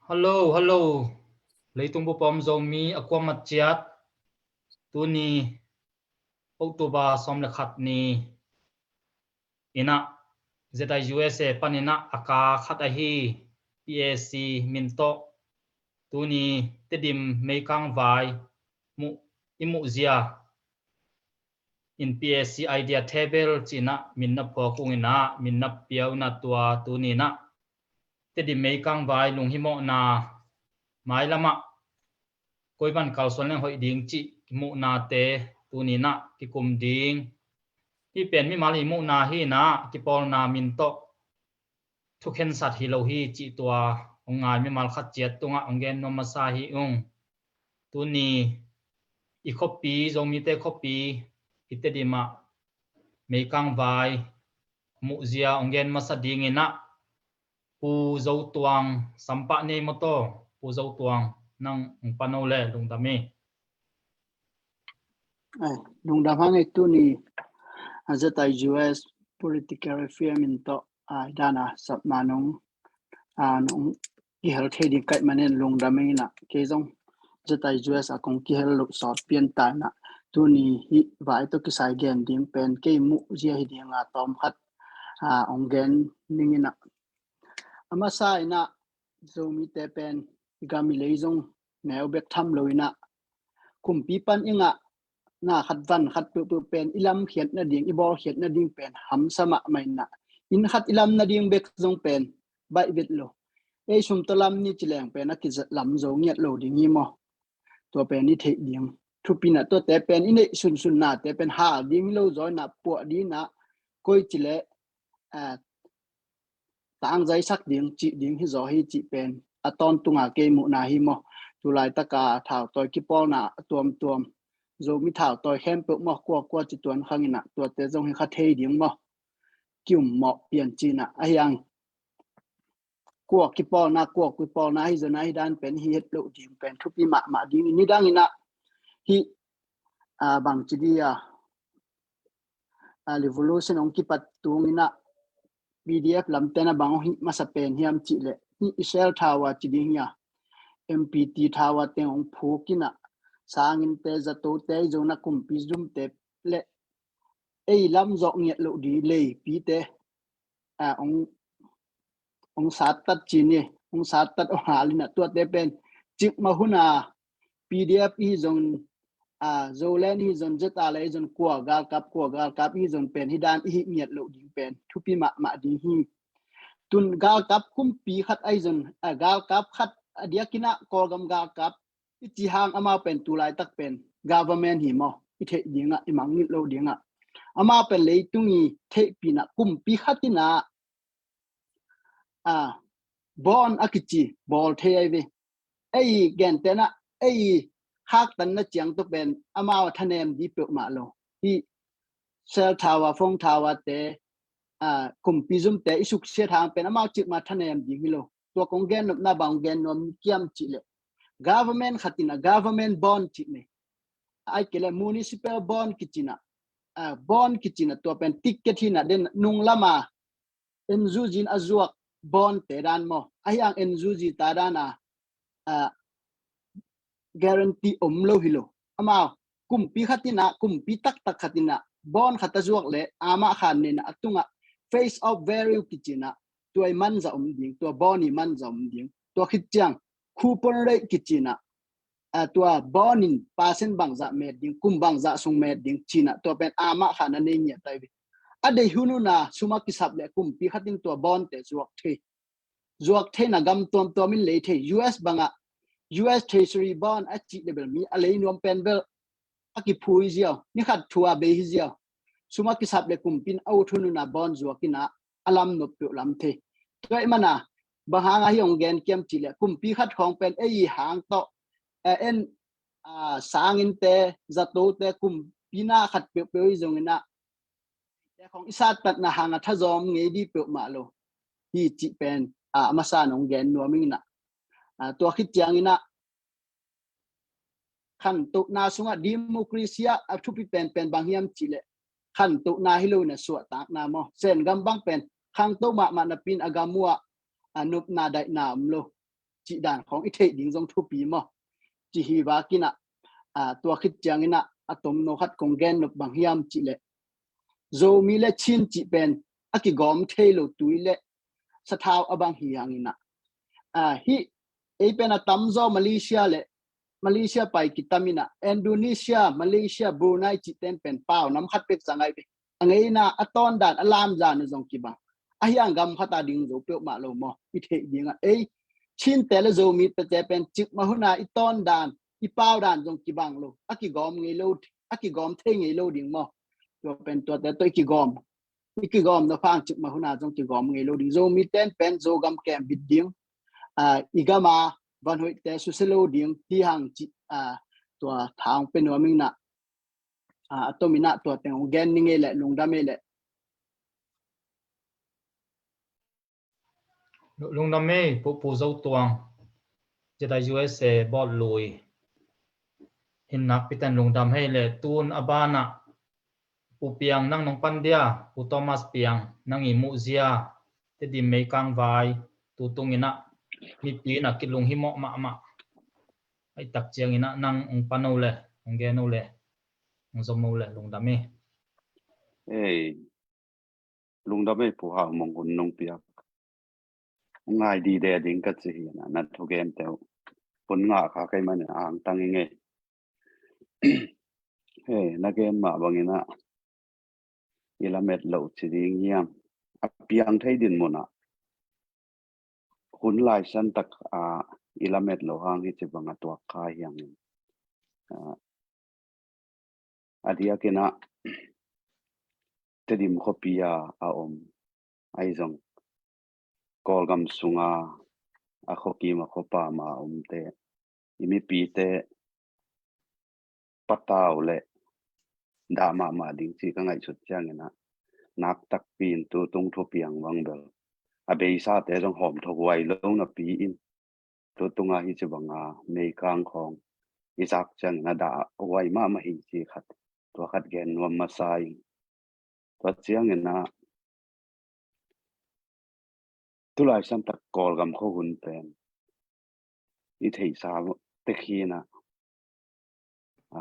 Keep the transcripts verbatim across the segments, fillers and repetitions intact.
Hello, hello. Leitung bup a om Zomi a kuamah ciat, tuni October sawm le khat ni in ah Z I U S A panin ah a ka khat ahi P A C min tawh tuni Tedim meikang vai muh, i muhzia in P A C Idea Table ci-in ah min na phuak ung in ah, min na pia un ah, tua tuni in ah Tedim meikang vai lunghimawhna, mailam ah koi bang kalsuan leng hoih ding cih muhnate tuni in ah kikum ding. Hih pen mimal i muhna hi in ah, kipawlna min tawh thukhensat hi lo hi cih tua hong ngai mimal khat ciat tungah hong gen nuam masa hi ung. Tuni i khuapi, Zomite khuapi, i Tedim ah meikang vai muhzia hong gen masa ding in ah Pu Zo Tuang sampah nei maw taw. Pu Zo Tuang, nang hong pan o leh lungdam hi. Ai, lungdam hang ei. Tuni a Z I U S Political Affairs min tawh a i dan a sapna nong, a, nong kihel thei ding ka hih manin lungdam ing in ah, kei zong Z I U S a kong kihel loh sawt pian ta in ah, tuni hih vai tawh kisai gen ding pen kei muhzia hi ding a, tawm khat, a, hong gen ning in ah. A masa in ah, Zomite pen i gam i lei zong neu bek tham lo in ah, kumpi pan i ngahna khat van khat peuhpeuh pen i lamkhiat nading, i bawlkhiat nading pen hamsa mahmah in ah, inn khat i lam nading bek zong pen baih vet lo. Ei sum tawh lam ni ci leng pen a kilam zo ngiat lo ding hi maw. Tua pen i theih ding thupi in ah, tuate pen i neih sunsunnate pen hal ding hi lo zaw in ah, puah ding in ah, koi ci leh, a, tangzaisak ding, cih ding hi zaw hi cih pen a tawntunga kei muhna hi maw. Tulaitak a thautawi kipawlna a tuamtuam, Zomi thautawi khempeuh maw, kuakua ci tuan khang in ah, tuate zong hi kha thei ding maw, ki-um mawh pian ci in ah. Ahi hang kua kipawlna, kua kipawlna hi zong a, hi dan pen hi het loh ding pen thupi mahmah ding. Nidang in ah hih, a, bang ci ding a, a, revolution hong kipat tung in ah P D F lamte na bang hong hih masa pen hiam cih leh, hih Israel Tower ci ding hi a, M P T Tower teng hong phuk in ah, sanginnte, zatote, i zong na kumpi zumte le ei lam zawh ngiat loh ding leipite, a, hong, hong sattat ci ni, hong sattat hong hal in ah, tuate pen cikmah hun a P D F i hi zong, a, Zoland i hi zong, Z R A i hi zong, kua galkap, kua galkap i hi zong pen hi dan i hih ngiat loh ding pen thupi mahmah ding hi. Tun galkap kumpi khat a hi zong, a, galkap khat a diak in ah Kawlgam galkap i ci hang, amau pen tulaitak pen government hi maw, i theih ding ah, i mangngilh loh ding ah. Amau pen leitung i theihpih in ah kumpi khat in ah, a, bawn a kici bawl thei ahi ve. Ei gentehna, ei khaktanna ciang tawh pen amau a thanem ding peuhmah lo. Hih cell tower, phone tower te, a, kumpi zumte i suksiat hang pen amau cikmah thanem ding hi lo. Tua kong gen nopna bang hong gen nuam kiam cih leh, government khat in ah government bond cih nei, ahih kei leh municipal bond kici in ah, a, bond kici in ah, tua pen ticket hi in ah, den nunglam a N U G in a zuak bond te dan maw, ahi hang N U G ta dan a, a, guarantee om lo hi lo. Amau kumpi khat in ah, kumpi taktak khat in ah bond khat a zuak leh, amah khan nei in ah, a tungah face of value kici in ah, tua i manzah om ding, tua bond i manzah om ding. Tua khit ciang coupon rate kici in ah, a, tua bond in percent bangzah met ding, kum bangzah sung met ding ci in ah, tua pen amah khan a nei ngiat ahi ve. A deih hun hun a sum a kisap leh kumpi khat in tua bond te zuak thei, zuak thei in ah gam tuamtuam in lei thei. U S bang ah U S Treasury bond a cih leh bel mi a lei nuam pen bel a kiphu hi ziau, ni khat thu a bei hi ziau. Sum a kisap leh kumpi in a ut hun hun a bond zuak in ah a lam nop peuh lam thei. Tua ahih man a bang hang a hih hong gen kiam cih leh, kumpi khat khawng pen ei i hang tawh, a, en, a, sanginnte, zatote, kumpi na khat peuhpeuh i zong in ah, te khawng i sattatna hang a thazawm ngei ding peuhmah lo hi cih pen, a, a masa in hong gen nuam ing in ah. A, tua khit ciang in ah khantohna sungah democracy ah a thupi penpen bang hiam cih leh, khantohna hi lo in ah suahtakna maw. Sen gam bang pen khangto mahmah napi in a gam uh ah, a, nopna daihna om lo. cih dan khawng i theih ding zong thupi maw? Ci hi vak in ah, tua khit ciangin ah a tomno khat kong gen nop bang hiam cih leh, Zomi le Chin cih pen a kigawm thei lo tui le sathau a bang hi hangin ah, hih ei pen a tamzaw Malaysia le Malaysia pai kitam in ah, Indonesia, Malaysia, Brunei cih ten pen pau nam khat bek zang ai ve. A ngeina a tawndan a lamzan uh zong kibang. A hiang gam khat a ding zo peuhmah lo maw? I theih ding ah ei Chinte le Zomite pen cikmah hun a i tawndan i paudan zong kibang lo. A kigawm ngei lo, a kigawm thei ngei lo ding maw? Tua pen tuate tawh i kigawm, i kigawm na phang cikmah hun a zong kigawm ngei lo ding. Zomi ten pen Zogam kem bit ding, i gam a van hoihte susia lo ding ti hang cih tua thang pe nuam ing na. A tom in ah tua teng hong gen ning ei leh, lungdam ei leh. Lungdam ei, Pu, Pu Zo Tuang, Jedi U S A bawt lui. Hin nakpi ten lungdam ei leh, tun a ban ah Pu Piang nang nong pan dia, Pu Thomas Piang nang i muh zia, Tedim Meikang vai, tu tung in ah mipi in ah kilung himawh mahmah. Ai tak ciangin ah nang hong pan o leh, hong gen o leh, hong zom o leh, lungdam ei. Ei, lungdam ei Pu Hau Mung, hun nong piak. Ngai dide ding ka ci hi na, na thugente uh. Hun ngah kha kei manin a hang tang ing ei. Hei, na gen mah bangin ah i lamet loh ci ding hiam? A piang thei din mun ah hun laisan tak a i lamet loh hang hi ci bang a tuak kha hiangin, a diakin ah Tedim khuapi a a om, ahi zong Kawlgam sunga a khuakim a khuapam a omte, i mipite patau le dah mahmah ding ci ka ngaihsut ciangin ah, nak takpi in tu tung thupiang bang bel a beisate zong hawm tho huai lo napi in, tu tunga hi ci banga Meikang khawng i zak ciangin a dah huai mahmah hi ci khat, tua khat gen nuam masa ing. Tua ciangin ah tulaisan tak Kawlgam khua hun pen i theihsa tek hi na, a,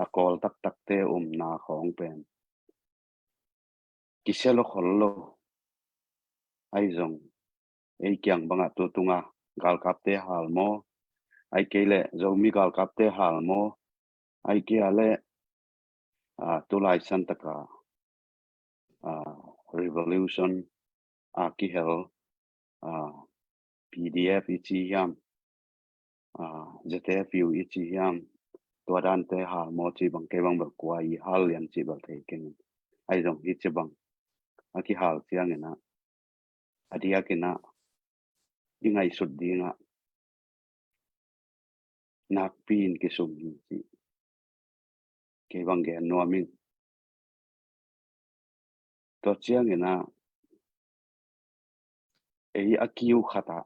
a Kawl taktakte umna khawng pen kisia lo khol lo. Ahi zong ei kiang bangah tu tunga galkapte hal maw, ai kei leh Zomi galkapte hal maw, ai kei a leh, a, tulaisan taka, a, revolution a kihel, a, P D F i ci hiam, a, Z F U i ci hiam, tua dante hal maw ci bang, kei bang bel kua i hal lian ci bel thei keng. Ahi zong hi ci bang a kihal ciangin ah, a diakin ah i ngaihsut dingah nakpi in kisum hi ci kei bang gen nuam ing. Tua ciangin ah ei a kiu khat ah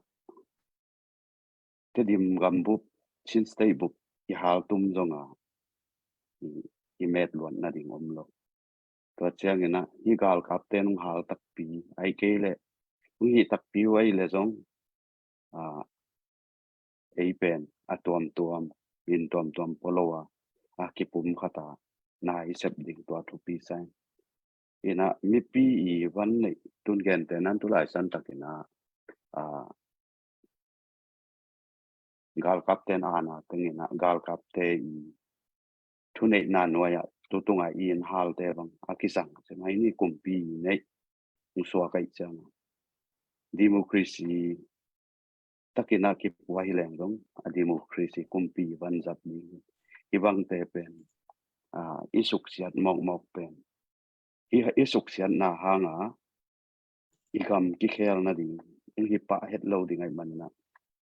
Tedim gambup, Chin State bup i hal tum zonga i, i met luat nading om lo. Tua ciangin ah hi galkapte nung hal takpi ai kei leh, nung hi takpi uh ai leh zong, a, ei pen a tuamtuam, in tuamtuam polo a, a kipum khata na i sep ding tua thupi sa ing. Ina mipi i van neih tun gente nan tulaisan takin ah, a, galkapten ana tengin ah galkapte i thuneihna nuai ah tu tunga i in halte bang a kisang se mai ni kumpi i neih hong suak aih ciang democracy takin ah kipua hi leng zong a democracy kumpi vanzat ding hi bangte pen, a, i suksiat mawkmawk pen hi, i suksiatna hanga i gam kikhel nading, i hi pah het lo ding aih manin ah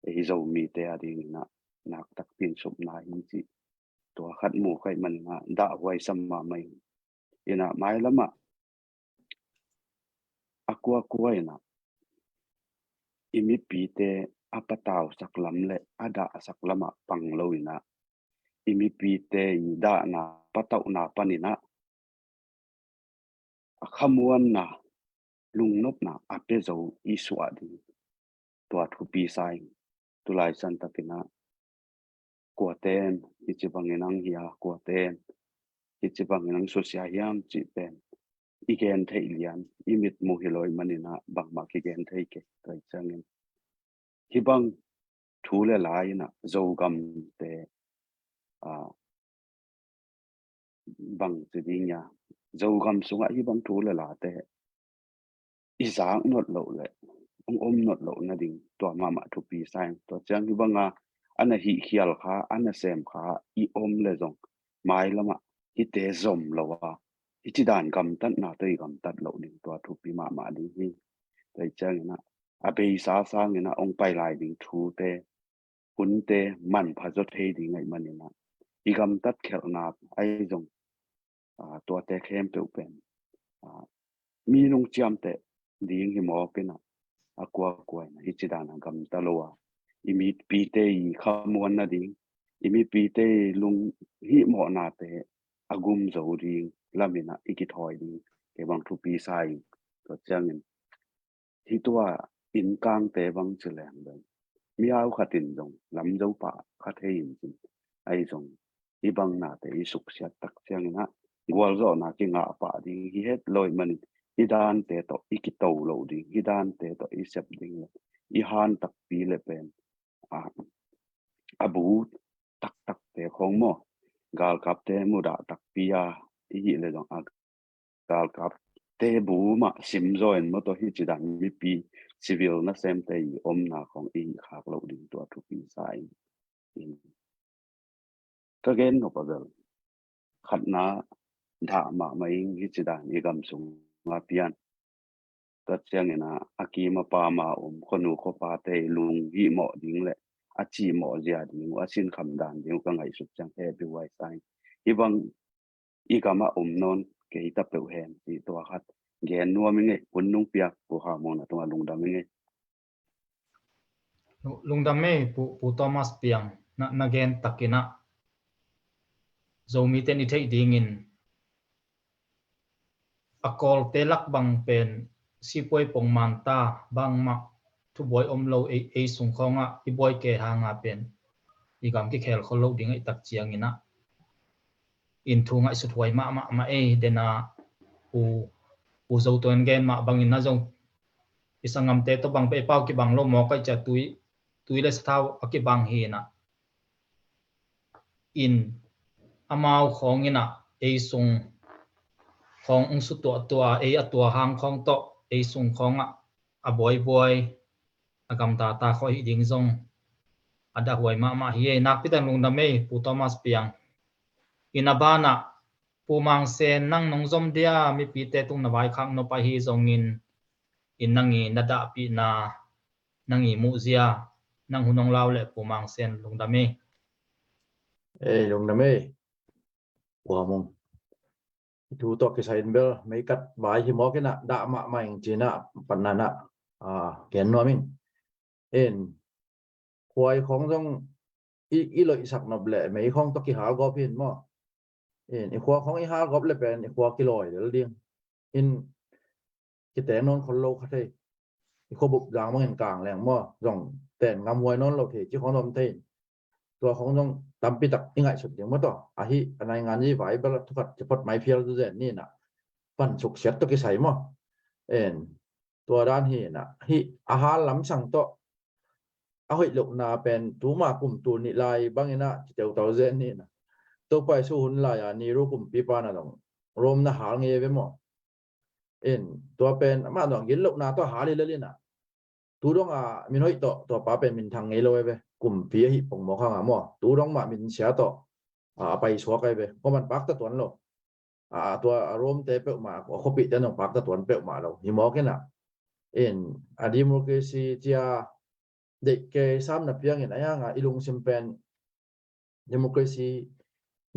ei Zomite a dingin ah nak takpi in supna hi ci tua khat mu ka aih manin ah dah huai sam mahmah ing. Ina mailamah a kuakua in ah i mipite a patausak lam le a dahsak lamah pang lo in ah i mipite i dahna patauhna panin ah a khamuanna, lungnopna a pia zo i suah ding. tua thupi sa ing. Tulai san takin ah kuaten hici bangin ang hia, kuaten hici bangin ang susia hiam cih pen i gen theih lian, i mit mu hi lo ahih manin ah bangmah kigen thei kei. Tua ciangin hih bang thu le la in ah Zogamte, ah, bang ci ding hia, Zogam sungah hih bang thu le late i zak nawn loh le hong om nawn loh nading tua mahmah thupi sa ing. Tua ciang hih banga a na hih khial kha, a na sem kha i om le zong mailamah hihte zom lo a, hih ci dan gamtatna tawh i gamtat loh ding tua thupi mahmah ding hi. Tua ciangin ah a beisa sangin ah hong pai lai ding thute, hunte manpha zaw thei ding ahih manin ah i gamtat khelhna ahi zong, ah, tuate khempeuh pen, ah, mi nungciamteh ding hi mawk in ah, a kuakua in ah hih ci dan a gamta lo a, i mipite i khamuan nading, i mipite i lunghihmawhnate a gum zo ding lamin ah i kithawi ding kei bang thupi sa ing. Tua ciangin hih tua innkangte bang ci leng bel mi au khat in zong lam zo pah kha thei in cin, ahi zong hih bang nate i suksiat tak ciangin ah gualzawhna kingah pah ding hi het lo ahih manin hih dante tawh i kito loh ding, hih dante tawh i sep ding le i han takpi le pen, ah, a bu taktakte khong maw, galkapte mudah takpi a i hih le zong a galkapte bu mah sim zaw in maw, tua hih ci dan mipi civil nasemte i omna khong i hih khak loh ding tua thupi sa ing. Ka gen nop a bel khatna, dah mahmah ing hih ci dan i gam sungah pian. Tua ciangin ah a kim a pam a om khuanu khuapate i lunghihmawh ding le a cihmawh zia ding uh, a sinkham dan ding uh ka ngaihsut ciang hehpih huai sa ing. Hih bang i gamah om nawn kei ta peuh hen cih tua khat gen nuam ing ei. Hun nung piak Pu Kha Mung, na tungah lungdam ing ei. Lu-, lungdam ei, Pu, Pu Thomas Piang, na, na gen takin ah Zomite in i theih dingin a Kawlte lak bang pen sipuai pongman ta, bangmah thubuai om lo ei, ei sung khawngah i buai kei hanga pen i gam kikhel khol lo ding ahih tak ciangin ah in thu ngaihsut huai mahmah mah ei. Dena Pu, Pu Zo tawh in gen mah bangin ah zong i sanggamte tawh bang pei pau kibang lo mawk ahih ciang tui, tui le sathau a kibang hi in ah in amau khawng in ah ei sung khawng ung su tuahtuah a, ei a tua hang khawng tawh ei sung khawngah a buaibuai a gamtata khawh hih ding zong a dahhuai mahmah hi ei. Nakpi tak lungdam ei, Pu Thomas Piang. In a banah Pu Mang Sen, nang nong zom dia mipite tung na vaikhak nop ahi zongin in nang i na dahpihna, nang i muhzia, nang hun hong lau leh Pu Mang Sen, lungdam ei. Ei, lungdam ei. Pu Kha Mung, i thu tawh kisai in bel meikat vai hi mawk in ah dah mahmah ing ci-in ah patna in ah, ah, gen nuam ing. In khuai khawng zong i, i loihsak nop leh mei khawng tawh kihalgawp hi in maw. In i khua khawng i halgawp leh pen i khua kilawi lel ding. In kiteng nawn khol lo kha thei. I khuabup zang bangin kang leng maw, zong ten ngam huai nawn lo thei ci khawng zong om thei. Tua khawng zong tampi tak i ngaihsut ding maw tawh. Ahi a naingan i vai bel a thukhat kiphot mai phial tu zen ni in ah pan suksiat tawh kisai maw. En, tua dan hi in ah, hih a hal lamsang tawh a hoih lohna pen tuma kum tul nih lai bangin ah ci teutau zen ni in ah. Topa Jesu hun lai-a Nero kumpipa na zong Rome na hal ngei ve maw. In tua pen amah zong gil lohna tawh hal hi lel in ah, tu dong a min hoih tawh tua pa pen minthang ngei lo e ve. Kumpi ahi pongmawk hang a maw, tu dong mah min sia tawh a, a paisuak ahi ve. Kua man pakta tuan lo. A, tua a Rome te peuhmah, a khuapihte zong pakta tuan peuhmah lo hi mawk in ah. In a democracy cia deih kei sam na piangin a hiang a i lungsim pen democracy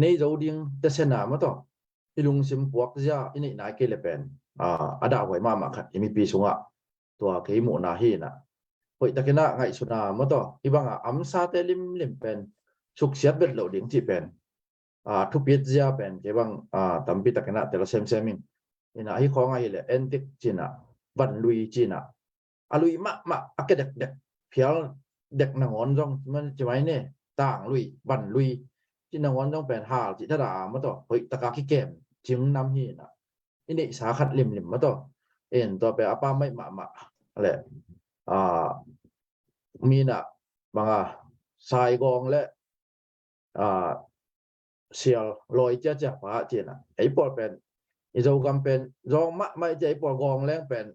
nei zo ding tesen a maw tawh, i lungsim puakzia i neih nai kei le pen, a, a dahhuai mahmah khat i mipi sungah tua kei muhna hi in ah. Hoih takin ah ngaihsutna maw tawh, hih banga amsate limlim pen suksiat bet loh ding cih pen, a, thupitzia pen kei bang, a, tampi takin ah tel semsem ing. In ah hih khawng ahih leh entik ci-in ah, vanlui ci-in ah, a lui mahmah a kia dekdek phial dek nangawn zong, ci mai ne, tang lui, van lui, ci nangawn zong pen hal ci thada a maw taw, hoih taka kikem cing nam hi na. I neihsa khat limlim maw taw. In tua pen a pa maih mahmah le, a, mi na banga Saigawng le, a, sial lawi ciacia pa cina. Ei pawl pen, i Zogam pen, zawng mahmah i cia i pawl gawng leng pen,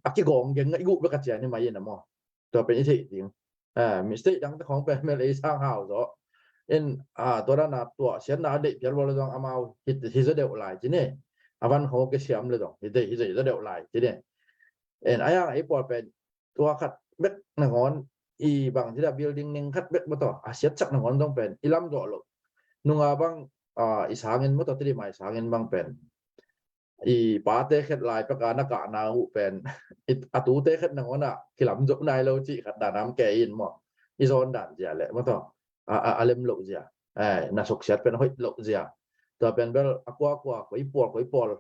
a kigawng geng i guh bek a cia ni mai in a maw. Tua pen i theih ding. A, mistake dang te khong pen mel ei sang hau zaw. In, a, tua dana tua siatna a deih pial bol zong amau hi, hi zaw deuh lai ci ni. A van khong kisiam le zong hi zaw, hi zaw deuh lai ci ni. In, a yang ei pawl pen tua khat bek nangawn i bang ci da building ning khat bek maw taw, a siatsak nangawn zong pen i lam zawh loh. Nunga bang, a, i sangin maw taw, Tedim a i sangin bang pen i pate khet lai peka na kahna uh pen, i, a tute khet nangawn a kilam zo nai lo cih khat dan am ke in maw. I zawn dan zia le maw taw, a, a, a lem loh zia. Ai, na suksiat pen hoih loh zia. Tua pen bel a kuakua, koi pawl, koi pawl,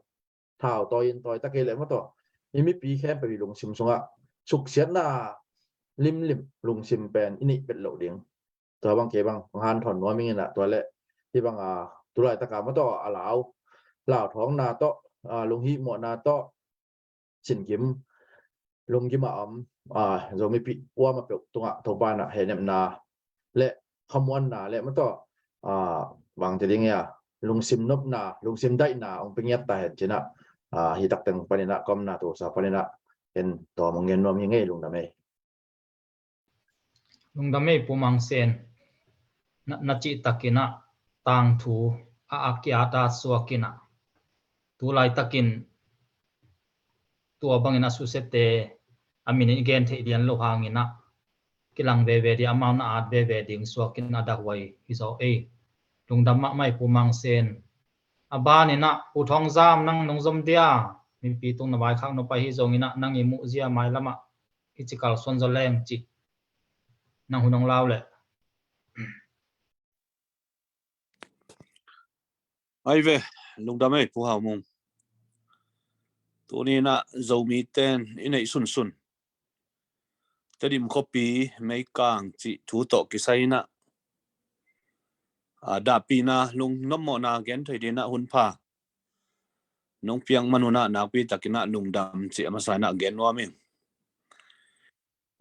thau tawi in tawi ta kei le maw taw. I mipi khempeuh i lungsim sungah suksiatna limlim lungsim pen i neih bet loh ding. Tua bang kei bang hong hanthawn nuam ing in a, tua le hi bang a, tu laitaka maw taw a lau, lauthawngna tawh, a, lunghihmawhna tawh, sinkim, lunggim a om, a, Zomi pi kuama peuh tungah Topa in a hehnepna le khamuanna le maw taw, a, bang ti ding ia, lungsim nopna, lungsim daihna hong pia ngiat ta hen cina, a, hi takteng panin a, ka omna tusa panin a, en tawm hong gen nuam hi ing ei. Lungdam ei. Lungdam ei Pu Mang Sen. Na, na cih takin a, tangthu a, a ki-at at suak in a, tu laitakin tua bangin a susiate a min in i gen theih lian lo hangin a, kilang veve ding, amau na at veve ding suak in a, dak huai hi zaw ei. Lungdam mahmah ei Pu Mang Sen. A ban in a, Pu Thawng Zam, nang nong zom dia, mipi tung na vaikhak nop ahi zongin a, nang i muh zia mailam ah i ci kalsuan zaw leng ci. Nang hun hong lau leh. Ai ve, lungdam ei Pu Hau Mung. Tuni in a Zomite'n i neih sunsun Tedim khuapi Meikang cih thu tawh kisai in a, a, dahpihna, lungnommawhna gen thei ding in a hun pha nong piak man un a, nakpi takin a lungdam cih a masa in a gen nuam ing.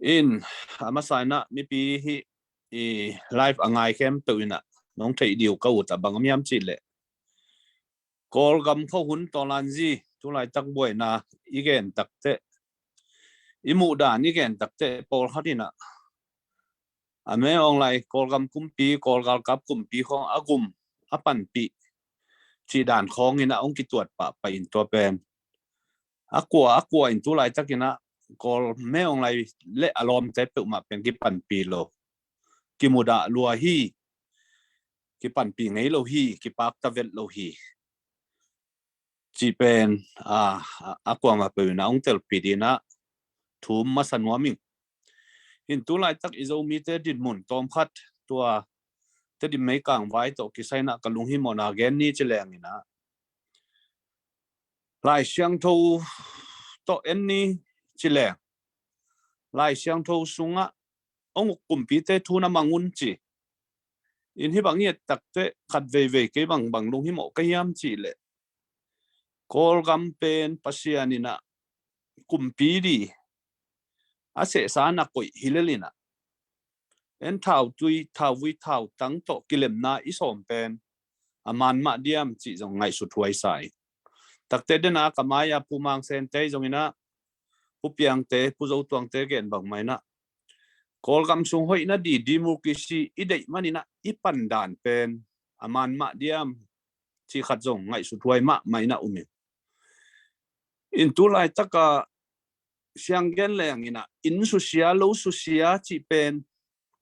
In, a masa in a mipi hih i live a ngai khempeuh in a, nong theih ding uh ka ut a bang om hiam cih leh, Kawlgam khua hun tawlanzi, tu laitak buaina i gen takteh, i muhdan i gen takteh, pawlkhat in a, a Min Aung Hlaing Kawlgam kumpi, Kawl galkap kumpi khawng a gum, a panpih cih dan khawng in a hong kituat pahpah in, tua pen a kua a kua in tu laitakin a Kawl, Min Aung Hlaing le a lawmte peuhmah pen kipanpih lo, kimudah lua hi, kipanpih ngei lo hi, kipakta vet lo hi cih pen, a, a, a kuamah peuh in a hong telpih ding in a thum masa nuam ing. In tu laitak i Zomite dinmun tawmkhat, tua Tedim Meikang vai tawh kisai in a ka lunghimawhna gen ni ci leng in a, Lai Siangtho tawh en ni ci leng, Lai Siangtho sungah hong uk kumpite thu na mang un ci. In hih bang i et takteh khat veivei kei bang bang lunghimawh ka hiam cih leh, Kawlgam pen Pasian in a kumpi ding a sehsa na koih hi lel in a, en thautui, thauvui, thautang tawh kilemna i sawm pen a man mah diam cih zong ngaihsut huai sa ing. Takteh den a ka mai-a Pu Mang Sente zong in a, Pu Piangte, Pu Zo Tuangte gen bang mah in a, Kawlgam sung hoih nading democracy i deih man in a i pandan pen a man mah diam cih khat zong ngaihsut huai mahmah in a um ing. In tu laitak a siang gen leng in a, inn susia, lo susia cih pen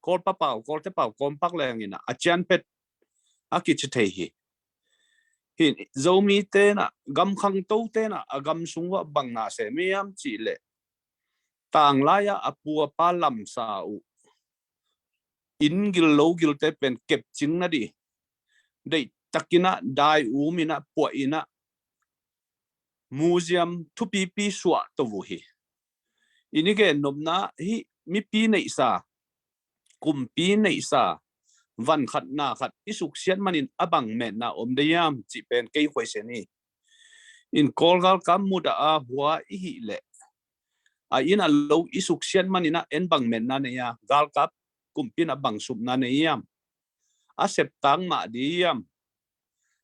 Kawl papau, Kawlte pau kawmpak leng in a, a cianphet a kici thei hi. Hi, Zomite in a, gam khangtote in a, a gam sung uah bang na sem hiam cih leh, tanglai-a a pu a pa lamsa uh inn gil lo gilte pen kepcing nading deihtakin a, dai um in a, puah in a, museum thupipi suah to uh hi. In i gen nopna hih mipi neihsa, kumpi neihsa, van khat na khat i suksiat manin a bang metna om dei hiam cih pen kei question hi. In Kawl galkap mudah a hua i hih leh, a inn a lo i suksiat manin ah en bang metna nei a, galkap kumpi in a bang supna nei hiam, a septak mah ding hiam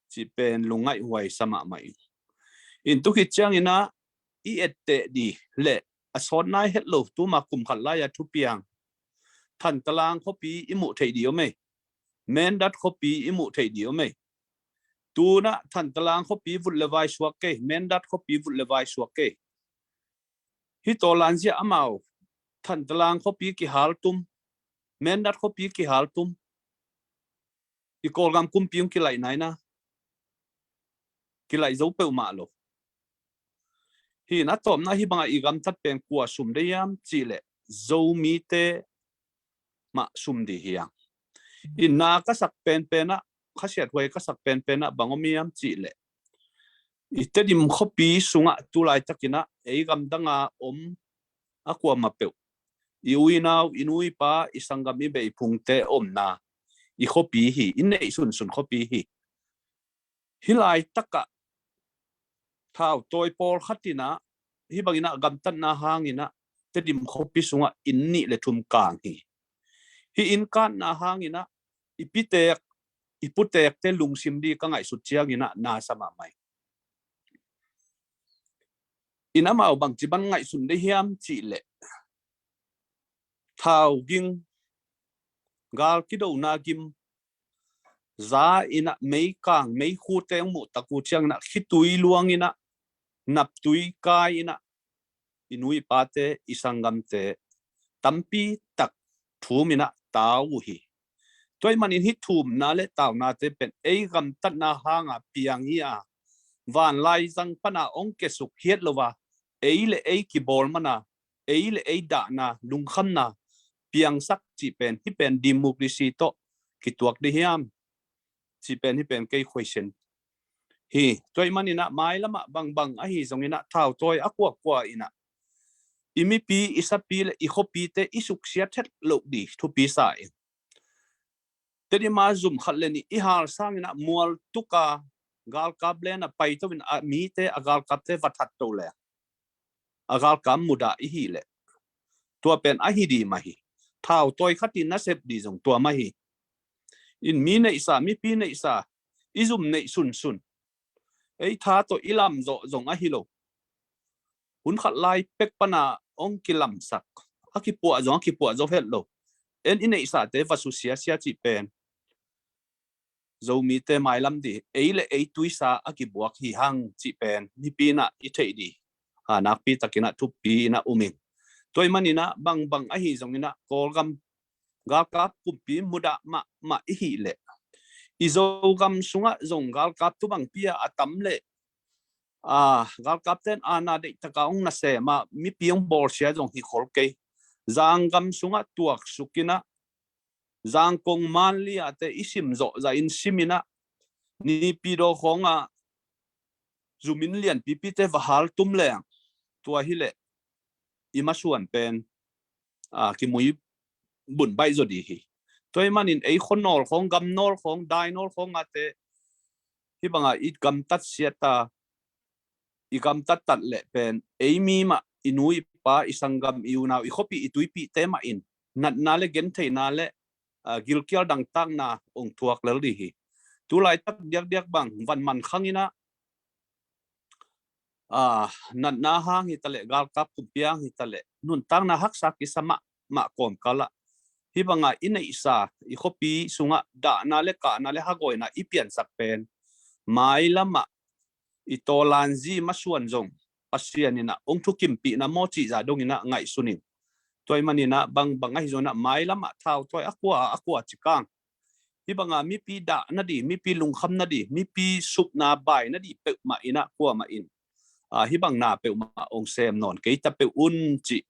cih pen lungngaihhuai sa mahmah ing. In tu khit ciangin ah i etteh ding leh a sawt nai het lo, tuma kum khat lai-a thupiang, Thantlang khuapi i muh theih ding om ei, Mindat khuapi i muh theih ding om ei. Tu-in ah Thantlang khuapi vut le vai suak kei, Mindat khuapi vut le vai suak kei. Hih tawlanzia amau Thantlang khuapi kihaltum, Mindat khuapi kihaltum, i Kawlgam kumpi hong kilaih nai na, kilaih zo peuhmah lo. Hi-in a tawpna, hih bangah i gamtat pen kua sum dei hiam cih leh Zomite mah sum ding hi hang. In na ka sak penpen ah, khasiathuai ka sak penpen ah bang om hiam cih leh, i Tedim khuapi sungah tu laitakin ah ei gamdang a om a kuamah peuh, i u i nau, i nu i pa, i sanggam i beh i phungte omna i khuapi hi, i neih sunsun khuapi hi. Hih laitakah thautawi pawlkhat in ah hih bangin ah gamtatna hangin ah Tedim khuapi sungah inn nih le thum kang hi. Hih inn katna hangin ah i pitek, i putekte lungsim ding ka ngaihsut ciangin ah na sa mahmah ing. In amau bangci ban ngaihsun dei hiam cih leh, thau ging, gal kidona gim, za in ah meikang, meikhute hong muh tak uh ciangin ah khitui luang in ah, naptui kai in ah, i nu i pate, i sanggamte tampi tak thum in ah tau uh hi. Tua ahih manin hih thumna le taunate pen ei gamtatna hanga piang hi a, vanlaizang pana hong kiasuk hiat lo a, ei le ei kibawl mana, ei le ei dahna, lungkhamna piangsak cih pen, hih pen democracy tawh kituak ding hiam cih pen, hih pen kei question hi. Tua ahih manin ah mailamah bangbang ahi zongin ah thautawi a kuakua in ah i mipi, i sapi le i khuapite i suksiat het loh ding thupi sa ing. Tedim a zum khat le nih i hal sangin ah mual tuka galkap len ah paito in a mite, a galkapte va thatto le a galkap mudah i hih leh, tua pen ahi ding mah hi. Thautawi khat in nasep ding zong tua mah hi. In mi neihsa, mipi neihsa, i zum neih sunsun, ei tha tawh i lam zawh zong ahi lo, hun khat lai pek pana hong kilamsak, a kipuah zong a kipuah zo het lo, en i neihsate va susia sia cih pen Zomite mailam ding, ei le ei tuisa a kibuak hi hang cih pen mipi in ah i theih ding, a, nakpi takin ah thupi in ah um ing. Tua ahih manin ah bangbang ahi zongin ah Kawlgam galkap kumpi mudah mahmah i hih leh, i Zogam sungah zong galkap tu bangpi a a tam leh, a, galkapte in aana deihtaka hong nasem a, mipi hong bawlsia zong hi khol kei. Zanggam sungah tuaksuk in ah, Zangkong, Manli ah te i sim zawh zah in sim in ah, Naypyidaw khawngah zum inn lianpipite va haltum leng, tua hi leh i masuan pen, a, kimui bun baih zaw ding hi. Tua ahih manin ei khuanawl khawng, gamnawl khawng, dainawl khawng ah te hih bangah i gamtat siat a, i gamtat tat leh pen ei mi mah, i nu i pa, i sanggam, i unau, i khuapi, i tuipihte mah in natna le gentheihna le, a, gilkial dangtakna hong thuak lel ding hi. Tu laitak diakdiak bang van man khang in ah, a, natna hang hi ta leh, galkap kumpi hang hi ta leh, nuntakna haksa kisa mahmah kawmkal ah, hih bangah i neihsa, i khuapi sungah dahna le kahna le hagawina i piansak pen mailamah i tawlanzi masuan zong Pasian in ah hong thukimpihna maw cih zah dongin ah ngaihsun ing. Tua ahih manin ah bangbang ahi zongin ah mailamah thautawi a kua a kua cikang, hih banga mipi dah nading, mipi lungkham nading, mipi supna bai nading peuhmah in ah kuamah in, a, hih bang na peuhmah hong sem nawn kei ta peuh un cih,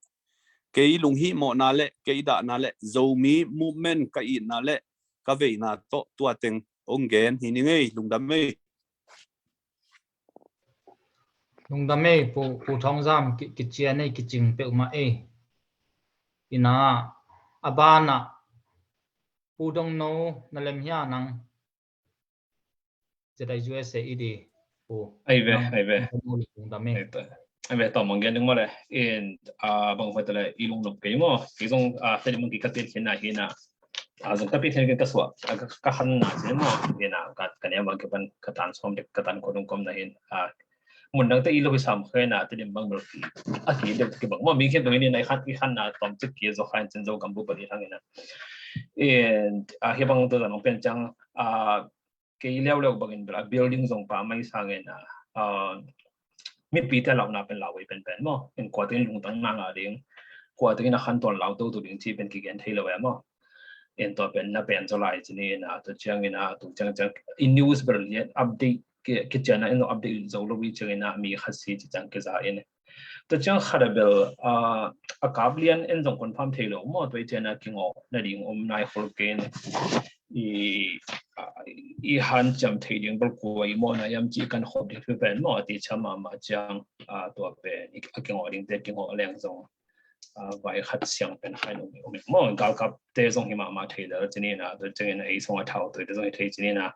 kei lunghihmawhna le kei dahna le Zomi movement ka itna le ka veina tawh tua teng hong gen hi ning ei. Lungdam ei. Lungdam ei, Pu, Pu Thawng Zam, ki, kician ei, kicing peuhmah ei. Ina, a banah Pu Dongno na lem hia nang? Zeta U S A i di Pu. Ai ve, ai ve. Ai ve, tawm mong gen ding maw le. In, a, bang hoih ta le i lungnop kei maw. Kei zong, a, Tedim bang kei ka pian khin na hi na. A, zong ka pian khin ka suah. A, ka, ka han na ci maw. Hi na, ka, ka niam bang kei pan ka tan sawm dek, ka tan ko dong kom na hin. A, mun dang te i lo hi sam khe na, Tedim bang bel ki. A ki dek ki bang maw. Mi khen dong hi na i han, i han na tom cik ki zo khan cin zo gam bu bel i hang hi na. In, a, hi bang to zan ong pian ciang, a, kei leuleu bangin bel a building zong pa mai sangin a, a, mipite launa pen lau ei penpen maw. In kuatekin lungtang na ngah ding, kuatekin a khantawn lau toto ding ci pen kigen thei lo e maw. In tua pen na pen zaw lai ci ni in a, tua ciangin a, tua ciang ciang i news bel lian update ki, kician a in update zo lo i ciangin a mi khat si ci ciang kiza in. Tua ciang khat a bel, a, a kap lian en zong confirm thei lo maw, tua i ciang a kingawh nading om nai khol kei in i, a, i hanciam thei ding bel kua i mawhna hiam ci kan khop ding thu pen maw, a ti ciam mahmah ciang, a, tua pen i, a kingawh dingte kingawh leng zong, a, vai khat siang pen khain om, om maw, galkap te zong hi mahmah thei dal ci ni na, tua ciangin ei sung a thau tui te zong hi thei ci ni na,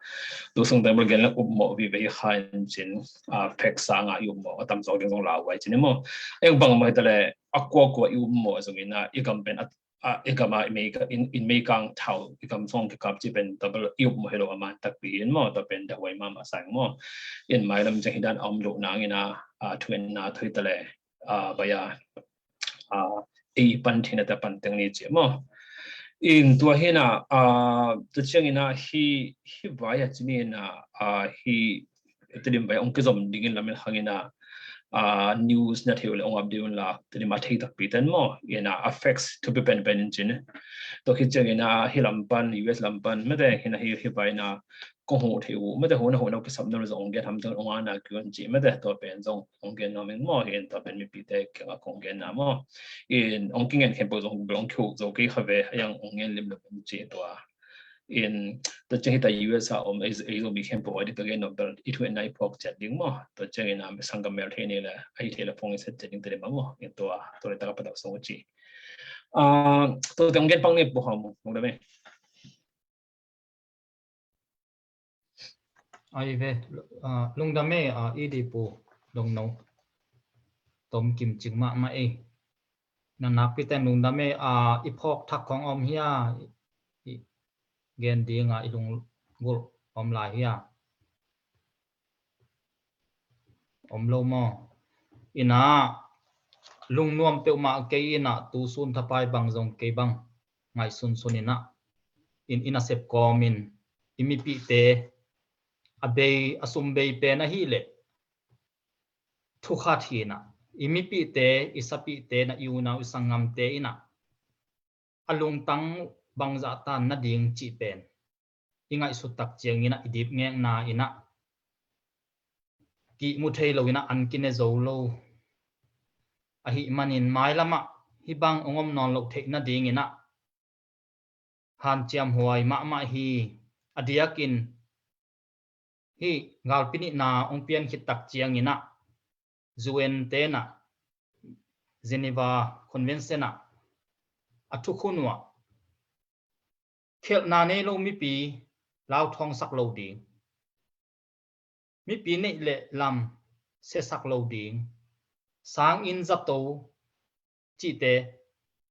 tu sung te bel gen lak upmawh vive hi khain cin, a, pek sanga i upmawh a tam zong ding zong lau vai ci ni maw. Eng bang mai ta le a kuakua i upmawh zongin a, i gam pen a, a, i gam a i mei ka, in, in mei kang thau i gam zong kikap ci pen tua bel i upmawh hi lo a man takpi hi in maw, tua pen dah vai mahmah sang maw. In mailam ciang hi dan a om lo nangin a, a, thu en na thu hi ta le, a, bai a, a, ei pan thina ta pan teng ni ci maw. In tua hi na, a, tua ciangin a hi, hi vai a ci ni na, a, hi Tedim vai ong kizom dingin lamen hangin a, a, news na thei uh le ong update un la, Tedim a thei takpi ten maw. In a, a facts thupi penpen in cin. Tua khit ciangin a hi lam pan, U S lam pan, mete hi na hi, hi vai na, kong huh thei uh, mete huh na huh na kisap na zong ong gen ham teng ong ana kiun ci, mete tua pen zong ong gen nuam ing maw, in tua pen mipite kiangah kong gen na maw. In ong kingen khempeuh zong bel ong kihuk zo kei kha ve, a yang ong gen lim lo ci tua. In tua ciang hi ta U S a om ei, ei Zomi khempeuh a di ka gen nuam bel i thu en na i phawk ciat ding maw. Tua ciangin a mi sanggam mel thei ni le, a hi thei le phone i set ciat ding te ding maw. In tua, tua le ta ka patak song ci. A, tua te ong gen pang ni Pu Hau Mung, mung da me. Ai ve, a, lungdam e, a, i di Pu Dongno. Tom kim cing mahmah e. Na nakpi ten lungdam e, a, i phawk thak khong om hia, i, i gen ding a i lunggulh om lai hia. Om lo maw. Ina, lungnuam peuhmah kei ina, tu sun thapai bang zong kei bang ngaihsun sun ina. In, ina sep kawmin, i mipihte, a bei, a sum bei pen ahih leh thu khat hi ina. I mipihte, i sapihte na, i unau, i sanggamte ina, a lungtang bangzah tan nading cih pen i ngaihsut tak ciangin a i dipngekna in a kihmu thei lo in a an kine zo lo ahih manin mailam ah hih bang ong om nawn loh theih nadingin a hanciam huai mahmah hi. A diakin hih galpi nihna ong pian khit tak ciangin a U N te na Geneva Convention ah a thukhun uh ah khelhna nei lo mipi lauthawngsak lo ding, mipi neih le lam siasak lo ding, sanginn zato cihte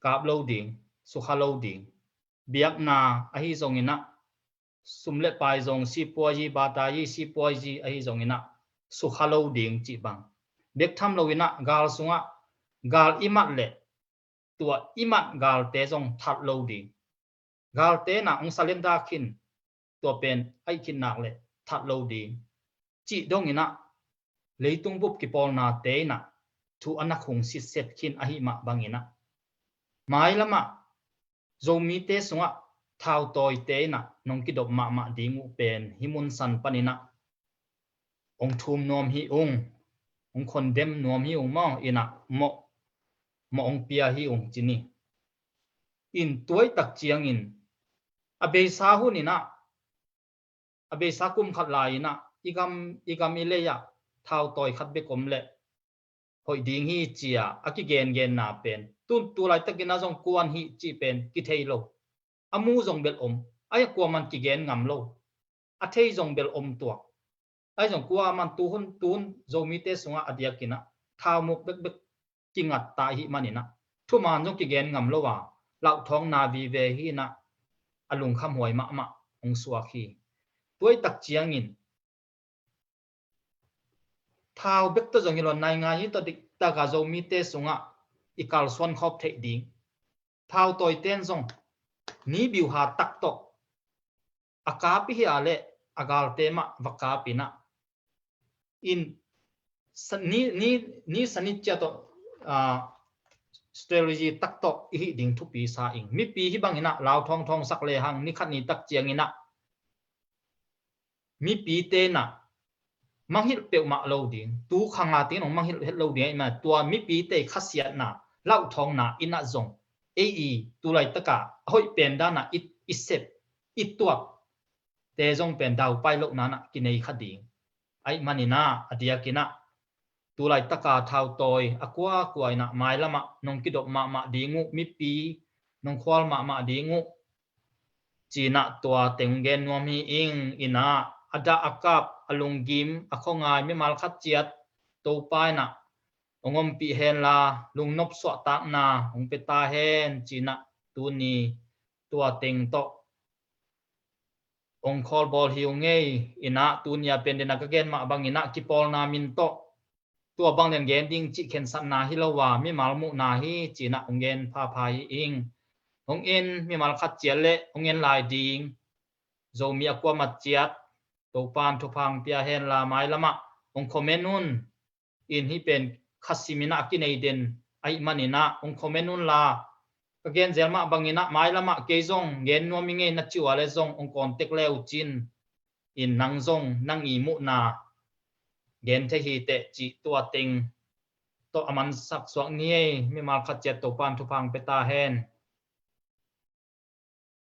kap lo ding, sukha lo ding, biakna ahi zongin a sum le pai zong sipuayi, batayi sipuayi ahi zongin a sukha lo ding cih bang. Bek tham lo in a gal sungah gal i mat le tua i mat galte zong that lo ding. Galte na ong salenda khin, tua pen aih khin nak le that lo ding cih dongin a leitung bup kipawlnate in a thu a na khung sitset khin ahih mah bangin a mailam ah Zomite sungah thautawite in a nong kidop mahmah ding uh pen hih mun san panin a ong thum nuam hi ung, ong khondem nuam hi ung maw, in a mawh, mawh ong pia hi ung ci ni. In tuai tak ciangin a beisa hun in a, a beisa kum khat lai in a i gam, i gam i lei ah thautawi khat bek om le hoih ding hi ci-a a kigengenna pen tun tu laitakin a zong kuan hi cih pen kithei lo. A mu zong bel om, a kuaman kigen ngam lo. A thei zong bel om tuak. Ahi zong kuaman tuhun tun Zomite sungah a diakinah thaumuk bekbek kingatta ahih maninah thuman zong kigen ngam lo a, lauhthawngna vive hinah a lungkhamhuai mahmah hong suak hi. Tuaitak ciangin thau bek tawh zong hi lo, nai ngai hi tawh diktakah Zomite sungah i kalsuan khawp theih ding. Thau tawiten zong ni biuha tak tawh a kap i hia le a galte mah va kap inah in ni, ni, ni sanit cia tawh, ah, strategy tak tawh i hih ding thupi sa ing. Mipi hi banginah lau thawngthawng sak lehang ni khat ni tak cianginah mipite inah mangngilh peuhmah lo ding, tu khanga tengin hong mangngilh het lo ding ahih manin tua mipite khasiatna lauhthawngna inah zong ei i tu laitakah a hoih pen danah i, i sep i tuakte zong pen daupai lohnanah kinei kha ding. Ahih maninah a diakinah tu laitaka thautawi a kuakua inah mailamah nong kidop mahmah ding uh, mipi nong khual mahmah ding uh, cinah tua teng gen nuam hi ing. Inah a dah a kap a lunggim a khuangai mimal khat ciat Topa inah hong ompih henla lungnop suahtakna hong pia ta hen cinah tuni tua teng tawh hong khawlbawl hi uh ngei. Inah tunia pen dena ka gen mah banginah kipawlna min tawh tua bang den gen ding cih khensatna hi lo a, mimal muhna hi cinah hong gen phapha hi ing. Hong en mimal khat ciat le hong en lai ding Zomi a kuamat ciat Topan thupha hong pia henla mailamah hong comment un. In hih pen khasim inah a kinei den ahih maninah hong comment unla, ka gen zel mah banginah mailamah kei zong gen nuam i ngei na ci uh a le zong hong contact le uh cin. In nang zong nang i muhna gen thei hi teh cih tua teng tawh a mansak suak ni ei. Mimal khat ciat Topan thupha hong pia ta hen.